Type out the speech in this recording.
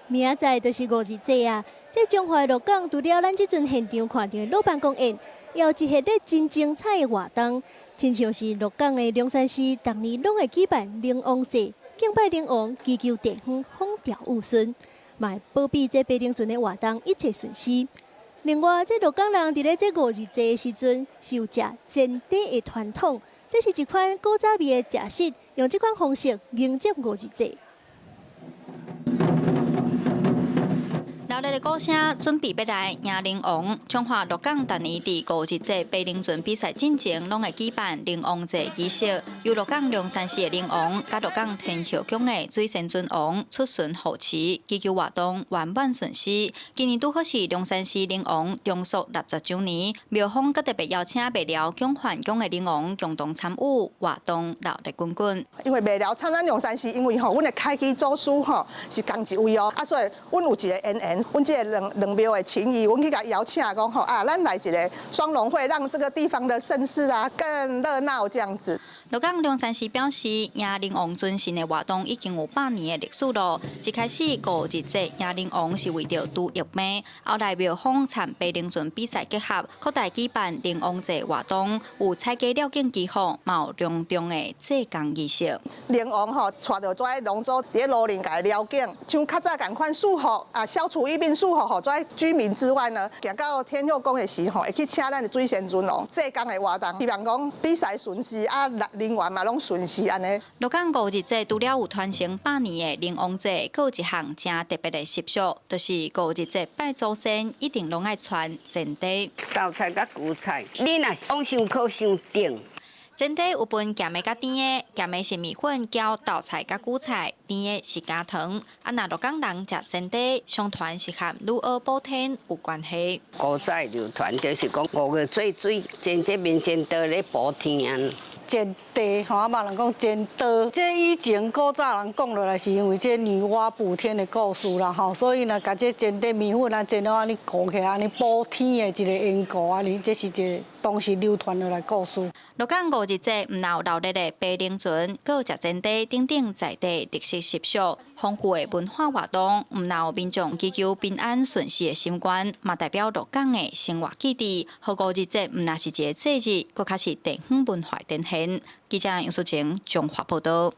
明仔載就是五日節啊！這彰化鹿港除了咱這陣現場看著的魯班公宴，也有一系列真精彩的活動，親像是鹿港的龍山寺，逐年攏會舉辦龍王祭，敬拜龍王，祈求地方風調雨順，嘛會保庇這白龍船的活動一切順遂。另外，這鹿港人佇咧這五日節的時陣，是有食煎糴的傳統，這是一款古早味的食食，用這款方式迎接五日節。熱烈的鼓聲準備欲來迎龍王。彰化鹿港逐年佇五日節白龍船比賽進前，攏會舉辦龍王祭儀式，由鹿港龍山寺的龍王佮鹿港天后宮的水仙尊王出巡護持，祈求活動圓滿順遂。今年拄好是龍山寺龍王重塑60週年，廟方閣特別邀請麥寮蔣范宮的龍王共同參與活動，熱鬧滾滾。因為麥寮參咱龍山寺，因為吼，阮的開基祖師吼是仝一位哦，啊，所以阮有一個淵源。阮這个兩兩廟的情誼，阮去共邀請講吼啊，咱來一個雙龍會，讓這個地方的盛事啊更熱鬧這樣子。鹿港龍山寺表示，迎龍王尊神的活動已經有100年的歷史咯。一開始五日節迎龍王是為著除疫病，後來廟方參白龍船比賽結合，擴大舉辦龍王祭活動，有彩旗繞境祈福，嘛有隆重的祭公儀式。龍王吼帶著這龍舟佇咧路頂共繞境，像較早仝款賜福啊，消除疫病賜福予遮居民之外呢，行到天后宮的時候，會去請咱的水仙尊王祭公的活動，希望講比賽順遂啊，人員嘛攏順遂按呢。鹿港五日節除了有傳承百年的龍王祭，閣有一項誠特別的習俗，就是五日節拜祖先一定攏愛傳煎糴。豆菜佮韭菜，你若是往傷苦傷頂。煎糴有分鹹的佮甜的，鹹的是麵粉攪豆菜佮韭菜，甜的是加糖。啊，若鹿港人食煎糴，相傳是和女媧補天有關係。古早流傳就是講5月做水煎這面煎糴咧補天啊。煎糴吼，啊嘛人講煎刀，這以前古早人講落來是因為這女媧補天的故事啦吼，所以呢，共這煎糴麵粉啊煎了按呢糊起來，按呢補天的一個緣故，按呢這是一個當時流傳落來故事。鹿港五日節毋但有熱鬧的白龍船，閣有食煎糴等等在地特色習俗，豐富的文化活動，毋但有民眾祈求平安順遂的心願，嘛代表鹿港的生活記憶。予五日節毋但是一個節日，閣較是地方文化展現。記者楊淑晴彰化報導。